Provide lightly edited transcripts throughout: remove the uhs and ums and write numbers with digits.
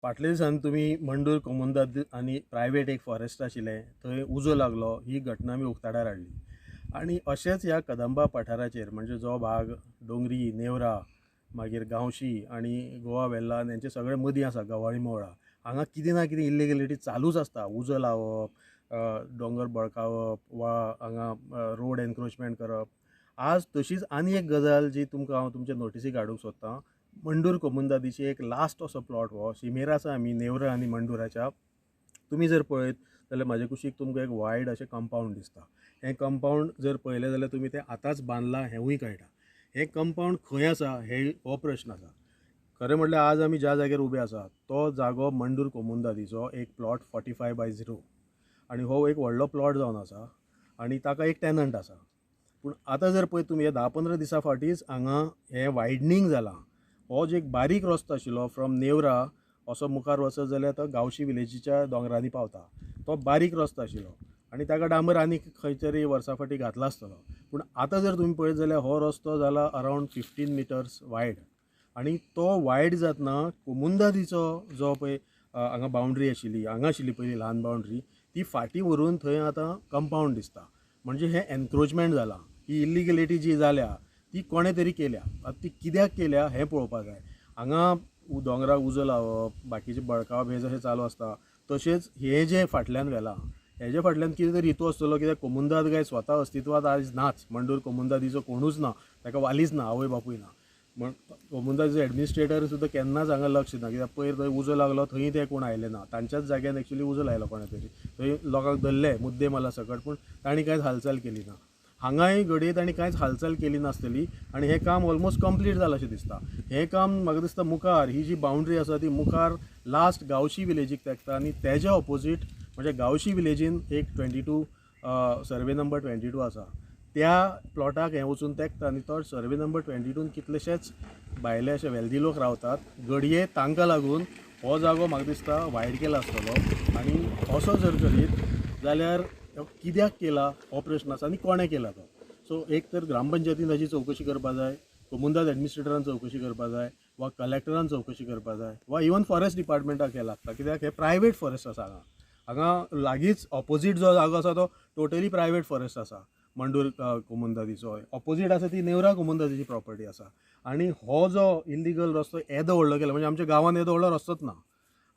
फाटल्या दिसान तुमी मंडूर कोमुंदाद आनी प्रायवेट एक फॉरेस्ट आशिल्लें थंय उजो लागलो ही घटना आमी उक्ताडार हाडली. आनी अशेंच ह्या कदंबा पठाराचेर म्हणजे जो भाग डोंगरी, नेवरा, मागीर गांवशी आनी गोवा वेल्ला हेंचे सगळे मदीं आसा, गवाळी मोवळा, हांगा कितें ना कितें इल्लिगेलिटी चालूच आसता. उजो लावप, दोंगर बळकावप वा हांगा रोड एनक्रोचमेंट करप. आज तशीच आनी एक गजाल जी तुमकां हांव तुमचे नोटिसीक हाडूंक सोदतां, मंडूर कोमुंदादीची एक लास्ट असो प्लॉट हो शिमेर आसा आमी नेवरा आनी मंडुराच्या. तुमी जर पळयत जाल्यार म्हाजे कुशीक तुमकां एक वायड अशें कंपावंड दिसता. हें कंपावंड जर पळयलें जाल्यार तुमी तें आतांच बांदलां हेंवूय कळटा. हें कंपावंड खंय आसा हे हो प्रश्न आसा. खरें म्हटल्यार आज आमी ज्या जाग्यार उबे आसा तो जागो मंडूर कोमुंदादीचो एक प्लॉट 45/0 आनी हो एक व्हडलो प्लॉट जावन आसा आनी ताका एक टेनंट आसा. पूण आतां जर पळयत तुमी हे 10-15 दिसां फाटींच हांगा हें वायडनींग जालां. हो जो एक बारीक रस्तो आशिल्लो फ्रॉम नेवरा असो मुखार वचत जाल्यार तो गांवशी विलेजीच्या दोंगरांनी पावता, तो बारीक रस्तो आशिल्लो आनी ताका डांबर आनी खंय तरी वर्सां फाटीं घातला आसतलो. पूण आतां जर तुमी पळयत जाल्यार हो रस्तो जाला अरावंड 15 मिटर्स वायड आनी तो वायड जातना कोमुंदादीचो जो पळय हांगा बावंड्री आशिल्ली, हांगा आशिल्ली पयलीं ल्हान बावंड्री, ती फाटीं व्हरून थंय आतां कंपावंड दिसता. म्हणजे हें एनक्रोचमेंट जालां. ही इल्लिगेलिटी जी जाल्या ती कोणें तरी केल्या. आतां ती कित्याक केल्या हें पळोवपाक जाय. हांगा दोंगराक उजो लावप, बाकीचें बळकावप हें जशें चालू आसता तशेंच हें जें फाटल्यान व्हेलां हेजे फाटल्यान कितें तरी हेतू आसतलो. कित्याक कोमुंदाद काय स्वता अस्तित्वांत आयज नाच. मंडूर कोमुंदादीचो कोणूच ना, ताका वालीच ना, आवय बापूय ना. म्हण कोमुंदादीचो एडमिनिस्ट्रेटर सुद्दां केन्नाच हांगा लक्ष दिना. कित्याक पयर थंय उजो लागलो थंय ते कोण आयले ना, तांच्याच जाग्यान एक्चुली उजो लायलो कोणें तरी, थंय लोकांक धरले मुद्दे माला सकट, पूण तांणी कांयच हालचाल केली ना. हांगाय घडये तांणी कांयच हालचाल केली नासतली आनी हें काम ऑलमोस्ट कंप्लीट जालां अशें दिसता. हें काम म्हाका दिसता मुखार ही जी बावंड्री आसा ती मुखार लास्ट गांवशी विलेजीक तेंकता आनी तेज्या ऑपोजीट म्हणजे गांवशी विलेजीन एक 22 सर्वे नंबर 22 आसा, त्या प्लॉटाक हें वचून तेंकता आनी तो सर्वे नंबर 22 कितलेशेच भायले अशे वेल्दी लोक रावतात. घडये तांकां लागून हो जागो म्हाका दिसता वायड केला आसतलो. आनी असो जर करीत जाल्यार कित्याक केला हो प्रश्न आसा आनी कोणें केला तो. सो एक तर ग्रामपंचायतीन ताची चवकशी करपा जाय, कोमुंदाद एडमिनिस्ट्रेटरान चवकशी करपा जाय वा कलेक्टरान चवकशी करपा जाय वा इवन फॉरेस्ट डिपार्टमेंटाक हें लागता. कित्याक हें प्रायवेट फॉरेस्ट आसा. हांगा हांगा लागींच ऑपोजीट जो जागो आसा तो टोटली प्रायवेट फॉरेस्ट आसा मंडूर कोमुंदादीचो. ऑपोजीट आसा ती नेवरा कोमुंदादीची प्रॉपर्टी आसा. आनी हो जो इल्लिगल रस्तो येदो व्हडलो केला म्हणजे आमच्या गांवांत येदो व्हडलो रस्तोच ना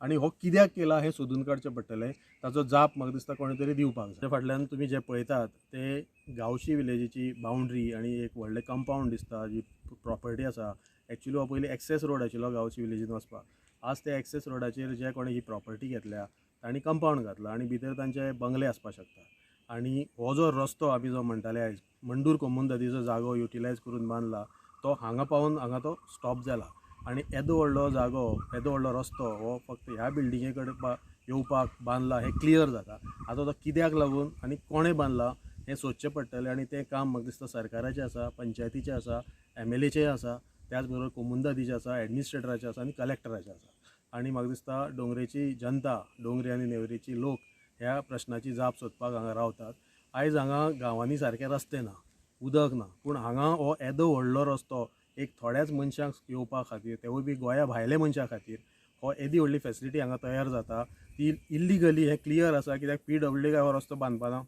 आनी हो कित्याक केला हें सोदून काडचें पडटलें. ताचो जाप म्हाका दिसता कोणें तरी दिवपाक जाय. फाटल्यान तुमी जें पळयतात ते गांवशी विलेजीची बावंड्री आनी एक व्हडलें कंपावंड दिसता, जी प्रॉपर्टी आसा. एक्चुली हो पयलीं एक्सेस रोड आशिल्लो गांवशी विलेजीन वचपाक. आज त्या एक्सेस रोडाचेर जे कोणें ही प्रॉपर्टी घेतल्या तांणी कंपावंड घातला आनी भितर तांचे बंगले आसपाक शकता. आनी हो जो रस्तो आमी जो म्हणटाले आयज मंडूर कोमुंदादीचो जागो युटिलायज करून बांदला तो हांगा पावून हांगा तो स्टॉप जाला. आनी येदो व्हडलो जागो, येदो व्हडलो रस्तो हो फक्त ह्या बिल्डिंगे कडेन येवपाक बांदला हें क्लियर जाता. आतां तो कित्याक लागून आनी कोणें बांदला हें सोदचें पडटलें आनी तें काम म्हाका दिसता सरकाराचें आसा, पंचायतीचें आसा, MLAचें आसा, त्याच बरोबर कोमुंदादीचें आसा, एडमिनिस्ट्रेटराचें आसा आनी कलेक्टराचें आसा. आनी म्हाका दिसता डोंगरेची जनता, डोंगरी आनी नेवरेची लोक ह्या प्रश्नाची जाप सोदपाक हांगा रावतात. आयज हांगा गांवांनी सारके रस्ते ना, उदक ना, पूण हांगा हो येदो व्हडलो रस्तो एक थोड्याच मनशांक येवपा खातीर, तेवूय बी गोंया भायल्या मनशां खातीर हो येदी व्हडली फेसिलिटी हांगा तयार जाता ती इल्लिगली हें क्लियर आसा. कित्याक PWD काय हो रस्तो बांदपाना,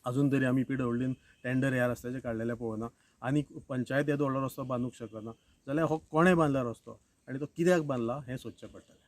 आजून तरी आमी PWDन टेंडर ह्या रस्त्याचें काडलेलें पळोवना आनी पंचायत येदो व्हडलो रस्तो बांदूंक शकना जाल्यार हो कोणें बांदला रस्तो आनी तो कित्याक बांदला हें सोदचें पडटलें.